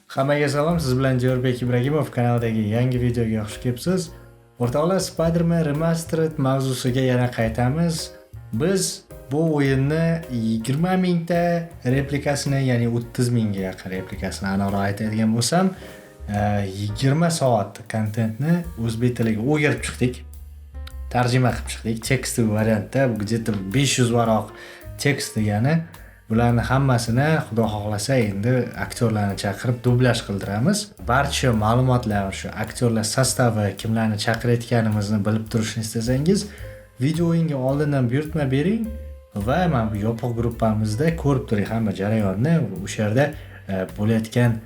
Hammaga salom, siz bilan Diyorbek Ibragimov kanalidagi yangi videoga xush kelibsiz. O'rtoqlar, Spider-Man Remastered mavzusiga yana qaytamiz. Biz bu o'yinni 20 mingta replikasini, ya'ni 30 mingga yaqin replikasini aniqroq aytadigan bo'lsam, 20 soat kontentni o'zbek tiliga o'girib chiqdik. Tarjima qilib chiqdik. Текстовый variantda bu где-то 500 varoq tekst degani. Bularni hammasini, xudo xohlasa, endi aktyorlarni chaqirib dublyaj qildiramiz. Barcha ma'lumotlar, shu aktyorlar состав i, kimlarni chaqirayotganimizni bilib turishni istasangiz, video o'yinga oldindan buyurtma bering va mana bu yopiq gruppamizda ko'rib turing hamma jarayonni. O'sha yerda bo'layotgan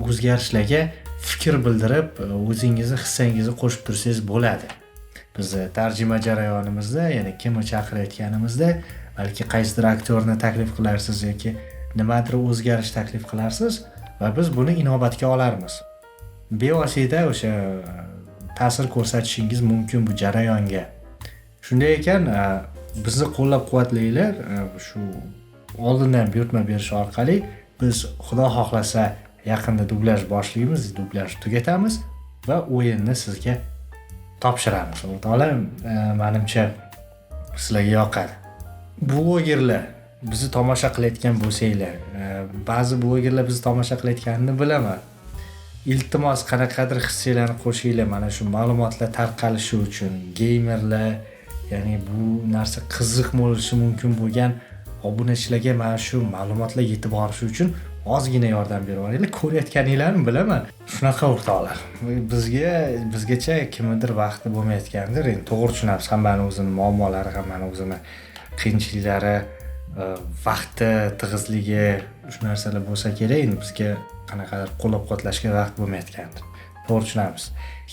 o'zgarishlarga fikr bildirib, o'zingizni hissangizni qo'shib tursangiz bo'ladi. Biz tarjima jarayonimizda, ya'ni kimni chaqirayotganimizda, balki qaysidir aktyorni taklif qilarsiz yoki nimadir o'zgarish taklif qilarsiz va biz buni inobatga olarmiz. Bevosita o'sha ta'sir ko'rsatishingiz mumkin bu jarayonga. Shunday ekan, bizni qo'llab-quvvatlanglar, shu oldindan buyurtma berish orqali. Biz, xudo xohlasa, yaqinda dublyaj boshlaymiz, dublyaj tugatamiz va o'yinni sizga topshiramiz. O'rtoqlar, manimcha, sizlarga yoqadi. Blogerlar, bizni tomosha qilayotgan bo'lsanglar, ba'zi blogerlar bizni tomosha qilayotganini bilaman. Iltimos, qanaqadir hissanglarni qo'shinglar mana shu ma'lumotlar tarqalishi uchun. Geymerlar, ya'ni bu narsa qiziq bo'lishi mumkin bo'lgan obunachilarga mana shu ma'lumotlar yetib borishi uchun ozgina yordam berib yuboringlar. Ko'rayotganinglarni bilaman. Shunaqa, o'rtoqlar. Bizgacha kimnidir vaqti bo'lmayotgandir. Endi to'g'ri tushunamiz, hammani o'zini muammolari, hammani o'zini qiyinchiliklari, vaqti tig'izligi, shu narsalar bo'lsa kerak. Endi bizga qanaqadir qo'llab-quvvatlashga vaqt bo'lmayotgandir. To'g'ri tushunamiz.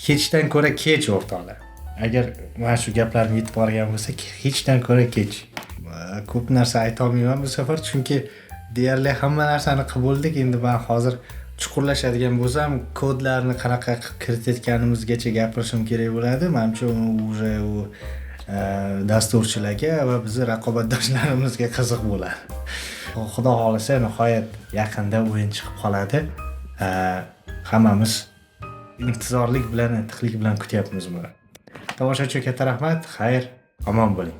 Hechdan ko'ra kech, o'rtoqlar. Agar mana shu gaplarim yetib borgan bo'lsa, hechdan ko'ra kech. Ko'p narsa ayta olmayman bu safar, chunki deyarli hamma narsani qilib bo'ldik. Endi man hozir chuqurlashadigan bo'lsam, kodlarni qanaqa qilib kiritayotganimizgacha gapirishim kerak bo'ladi. Manimcha, уже u dasturchilarga va bizni raqobatdoshlarimizga qiziq bo'ladi. Xudo xohlasa, nihoyat yaqinda o'yin chiqib qoladi. Hammamiz intizorlik bilan, intiqlik bilan kutyapmiz buni. Tomosha uchun katta rahmat. Xayr, omon bo'ling.